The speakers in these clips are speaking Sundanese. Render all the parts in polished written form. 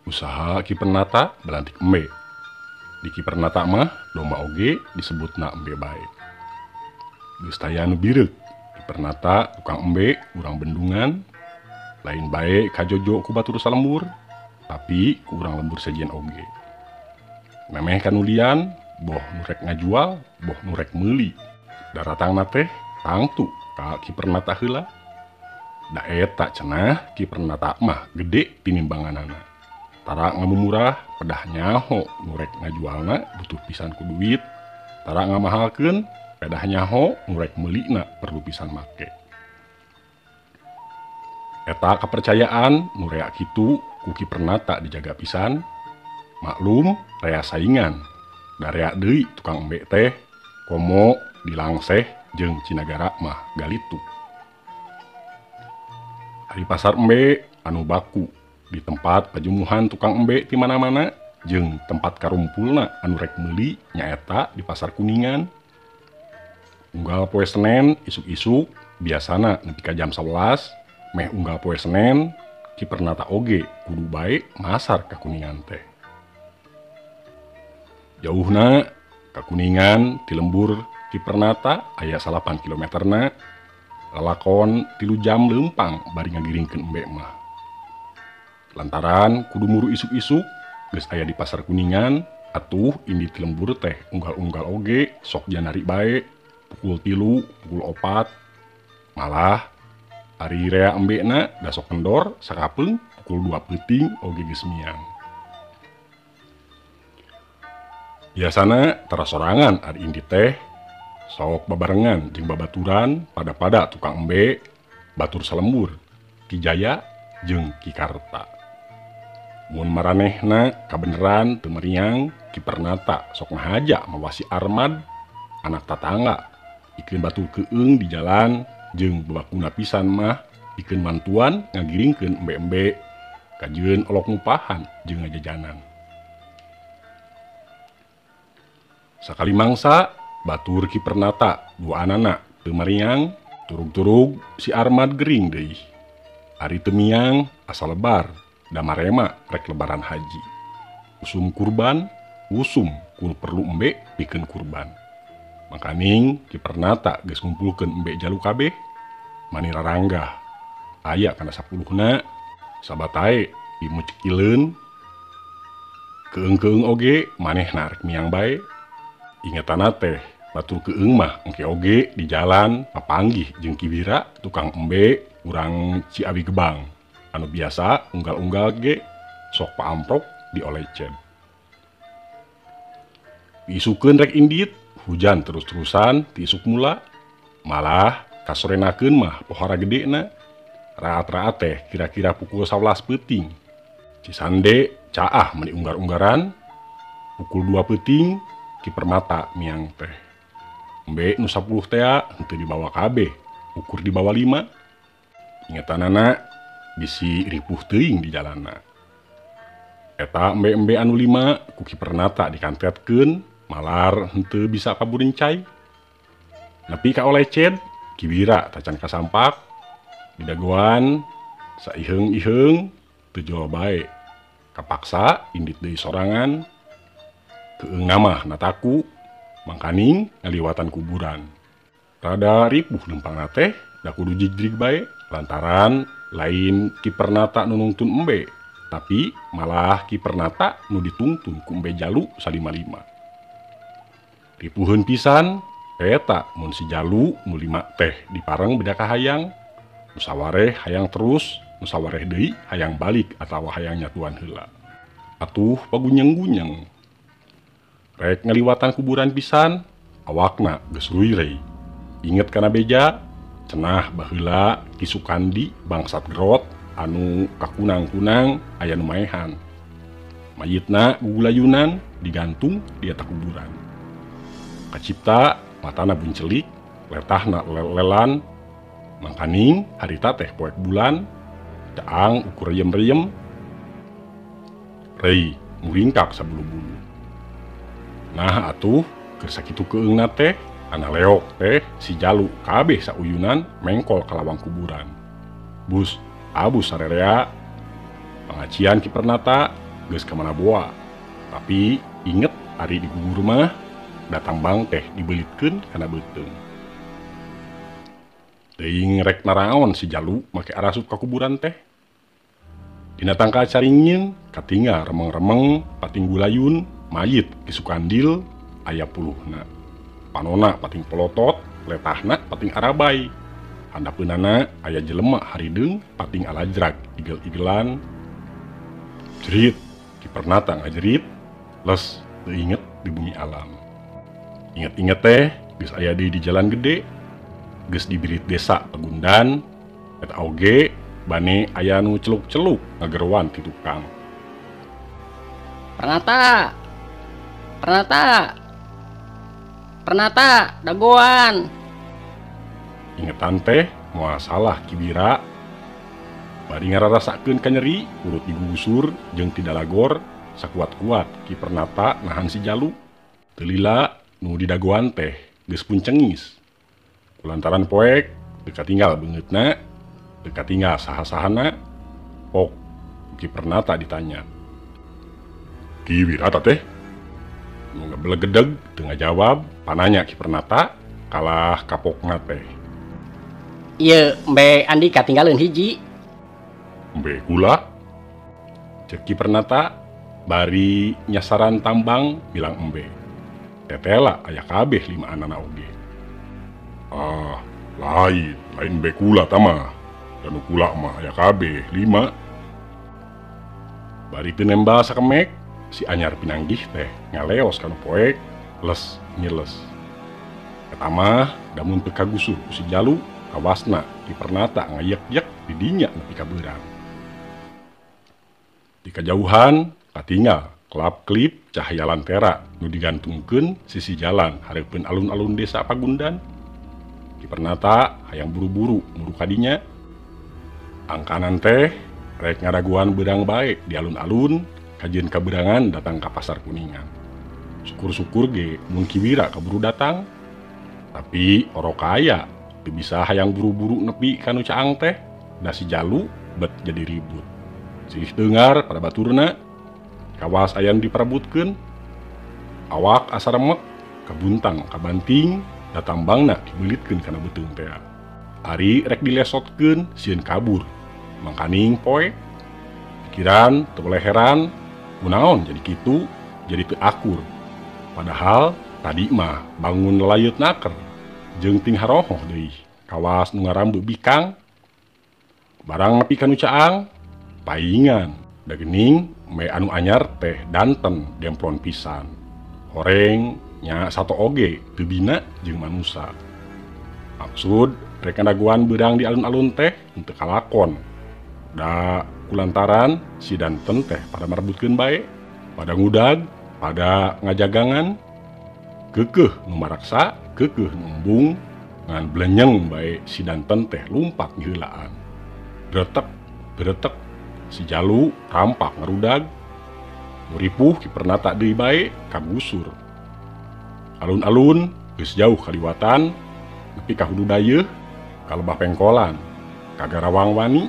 Usaha Ki Pernata belantik embe. Di Ki Pernata mah domba oge disebutna embe bae. Geus taya nu bireuk, Ki Pernata tukang embe urang bendungan, lain bae kajojo ku batur salembur, tapi ku urang lembur sejen oge. Memeh kanulian, boh nu rek ngajual, boh nu rek meuli. Daratangna teh tangtu ka Ki Pernata heula. Da eta cenah Ki Pernata mah gede tinimbanganana. Tara ngamumurah pedah nyaho nu rek ngajualna butuh pisan ku duit, tara ngamahalkeun pedah nyaho nu rek meulina perlu pisan make. Eta kepercayaan nu rea kitu ku Ki Pernata dijaga pisan. Maklum rea saingan, da rea deui tukang embe teh komo dilangseh jeung Cinagara mah galitu. Ari pasar embe anu baku di tempat pajumuhan tukang embe di mana-mana jeung tempat karumpulna anu rek meuli nyaeta di pasar Kuningan. Unggal poe Senen isuk-isuk biasana nepi ka jam 11 meh unggal poe Senen Ki Pernata oge kudu bae masar ka Kuningan teh. Jauhna ka Kuningan ti lembur Ki Pernata aya 8 kilometerna, lalakon 3 jam leumpang bari ngagiringkeun embe mah. Lantaran kudu muru isuk-isuk geus aya di pasar Kuningan, atuh indit ti lembur teh unggal-unggal oge sok janari bae pukul 3, pukul 4. Malah ari rea embena da sok kendor sakapeung pukul 2 peuting oge geus miang. Biasana tara sorangan ari indit teh sok babarengan jeung babaturan pada-pada tukang embe batur salembur Ki Jaya jeung Ki Karta. Mun maranehna kabeneran teu meriang Ki Pernata sok ngahaja mawasi Armad anak tatangga ikeun batur keung di jalan jeung babakuna pisan mah ikeun mantuan ngagiringkeun embe-embe kajeun olok ngupahan jeung ngajajanan. Sakali mangsa batur Ki Pernata dua anana teu mariang turug-turug si Armad gering deui. Ari teu miang asa lebar da marema rek lebaran haji. Usum kurban, usum ku perlu embe pikeun kurban. Makaning Ki Pernata geus ngumpulkeun embe jalu kabeh mani raranggah. Aya kana 10-na sabatae dimucekileun. Keung-keung oge manehna rek miang bae. Ingetana teh batur keung mah engke oge di jalan papanggih jeung Ki Wira tukang embe urang Ciawi Gebang anu biasa unggal-unggal ge sok paamprok di olecen. Diisukeun rek indit, hujan terus-terusan ti isuk mula, malah kasorenakeun mah pohara gedena. Raat-raat teh kira-kira pukul 11 peuting. Cisande caah meni unggar-unggaran, pukul 2 peuting Ki Permata miang teh. Embe nu 10 tea henteu dibawa kabeh, ukur dibawa 5. Ingetanana bisi ripuh teuing di jalanna. Eta embe-embe anu 5 ku Ki Pernata dikantetkeun malar henteu bisa kaburincai. Nepi ka oleced Ki Wira tacan kasampak didagoan saiheung-iheung teu jol bae. Kapaksa indit deui sorangan. Keung mah nataku mangkaning ngaliwatan kuburan. Rada ripuh lempangna teh da kudu jigrig bae lantaran lain Ki Pernata nu nungtun embe, tapi malah Ki Pernata nu ditungtun ku embe jalu salima-lima. Ripuheun pisan eta mun si jalu nu 5 teh dipareng beda kahayang, nu sawareh hayang terus, nu sawareh deui hayang balik atawa hayang nyatuan heula. Atuh pagunyeng-gunyeng. Rek ngaliwatan kuburan pisan, awakna geus ruirei. Inget kana beja, cenah baheula Ki Sukandi bangsat gerot anu kakunang-kunang aya nu maehan. Mayitna gugulayunan digantung di eta kuburan. Kacipta matana buncelik, letahna lel-lelan, mangkaning harita teh poek bulan, daang ukur reyem-reyem, rei muringkak sabulu-bulu. Nah atuh keur sakitu keungna teh ana leok teh si jalu kabeh sauyunan mengkol ka lawang kuburan. Bus abus sarerea pangacian Ki Pernata geus ka mana boa. Tapi inget ari digugur mah da tambang teh dibelitkeun kana beuteung. Teuing rek naraon si Jalu make arasup ka kuburan teh. Dina tangkal caringin katingal remeng-remeng pating gulayun mayit Ki Sukandil aya puluhna. Panona pating pelotot, letahna pating arabay. Handapeunana aya jelema harideung pating alajrag igel-igelan. Jerit, Ki Pernata ngajerit, les teu inget di bumi alam. Inget-inget teh geus aya deui di jalan gede, geus dibirit desa Pagundan, eta oge bane aya nu celuk-celuk ngageroan ti tukang. Pernata. Pernata. Pernata, dagoan. Ingetan teh moal salah Ki Wira. Bari ngararasakeun kanyeri, urut digugusur jeung tidalagor sakuat-kuat Ki Pernata nahan si Jalu. Teu lila nu didagoan teh geus pun cengis. Kulantaran poek teu katinggal beungeutna, teu katinggal saha-sahana, pok Ki Pernata ditanya. Ki Wira teh? Nu ngabelegedeg teu ngajawab, pananya Ki Pernata kalah kapokna teh. Ieu embe Andika tinggalin hiji. Embe kula? Cek Ki Pernata bari nyasaran tambang bilang embe. Tetela aya kabeh lima anana oge. Ah, lain embe kula tama. Dan kula mah aya kabeh 5. Bari teu nembal sakemek, si anyar pinanggih teh ngaleos kanu poek les nyiles. Eta mah damun teu kagusur ku si Jalu, kawasna Ki Pernata ngayek-yek di dinya nepi ka beurang. Di kajauhan katingal kelap-kelip cahaya lantera nu digantungkeun sisi jalan hareupeun alun-alun desa Pagundan. Ki Pernata hayang buru-buru muru ka dinya. Angkanan teh rek ngaraguan beurang bae di alun-alun kajeun kaberangan datang ka pasar Kuningan. Syukur-syukur ge mun Ki Wira kaburu datang. Tapi orok kaya teu bisa hayang buru-buru nepi ka nu caang teh, da si Jalu bet jadi ribut. Silih teungar pada baturna, kawas aya nu diperebutkeun. Awak asa remek, kabuntang kabanting, da tambangna dibelitkeun kana beuteung tea. Ari rek dilesotkeun sieun kabur, mangkaning poe. Pikiran teu leheran, kunaon jadi kitu, jadi teu akur. Padahal tadi mah bangun layut naker, jeung ting harohoh deui, kawas nu ngarambe bikang. Barang nepi ka nu caang, paingan, da geuning me anu anyar teh danten demplon pisan. Horeng nya sato oge teu bina jeung manusa. Maksud rek ngadaguan beurang di alun-alun teh henteu kalakon. Da kulantaran si danten teh pada merebutkeun bae, pada ngudag, pada ngajagangan. Keukeuh nu maraksa, keukeuh nu embung, ngan blenyeng bae si danten teh lumpat ngiheulaan. Gretek, gretek, si Jalu rampak ngarudag. Nu ripuh Ki Pernata deui bae kagusur. Alun-alun geus jauh kaliwatan, nepi ka hudu dayeuh, ka lebah pengkolan, ka Garawang wani.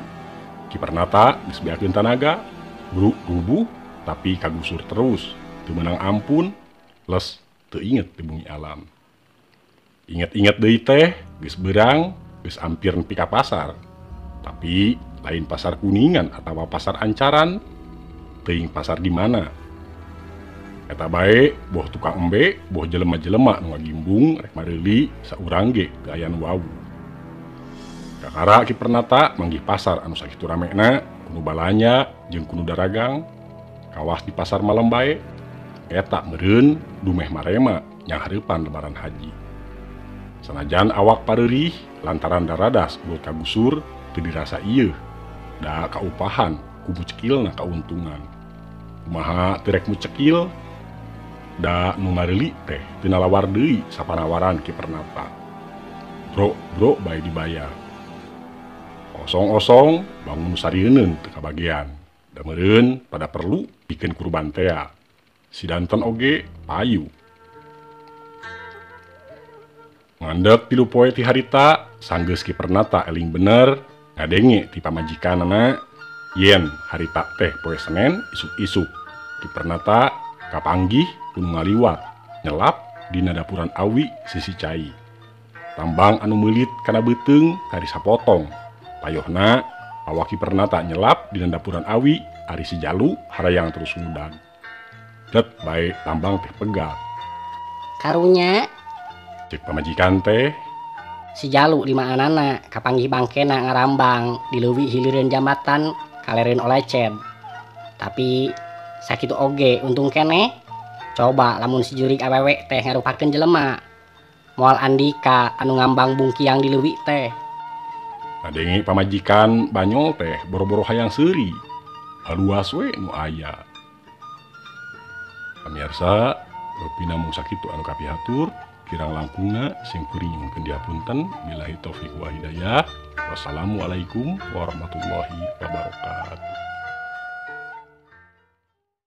Ki Pernata geus beakeun tanaga, bruk rubuh tapi kagusur terus, teu meunang ampun, les teu inget di bumi alam. Inget-inget deui teh geus beurang, geus ampir nepi ka pasar. Tapi lain pasar Kuningan atawa pasar Ancaran, teuing pasar di mana. Eta bae boh tukang embe, boh jelema-jelema nu ngagimbung rek mareuli saurang ge teu aya nu wawuh. Kakara Ki Pernata manggih pasar anu sakitu ramena, kunu balanja jeung kunu daragang, kawas di pasar malam bae. Eta meureun dumeh marema nyanghareupan lebaran haji. Sanajan awak pareurih lantaran daradas urut kagusur teu dirasa ieuh, da kaupahan ku mucekilna kauntungan. Kumaha teu rek mucekil, da nu mareuli teh teu nalawar deui sapanawaran Ki Pernata. Bro, bro bae dibayar. Osong-osong bangun sarieun teu kabagean. Da meureun pada perlu pikeun kurban tea. Si danten oge payu. Ngandek 3 poe ti harita, sanggeus Ki Pernata eling bener ngadenge ti pamajikanana yen harita teh poe Senen isuk-isuk Ki Pernata kapanggih ku nu ngaliwat nyelap dina dapuran awi sisi cai. Tambang anu meulit kana beuteung kari sapotong. Payohna awak Ki Pernata nyelap dina dapuran awi ari si Jalu harayang terus ngudag. Det bae tambang teh pegat. Karunya cek pamajikan teh si Jalu limaanana kapanggih bangkena ngarambang di leuwih hilireun jambatan kalereun oleced. Tapi sakitu oge untung keneh. Coba lamun si jurig awewe teh ngarupakeun jelema. Moal Andika anu ngambang bungkiang di leuwih teh. Ngadenge pamajikan banyol teh boro-boro hayang seuri. Haluas we nu aya. Pamirsa, pinamung sakitu anu kapihatur. Kirang langkungna sing kuring nyuhunkeun dihapunten. Billahi taufik wa hidayah. Wassalamualaikum warahmatullahi wabarakatuh.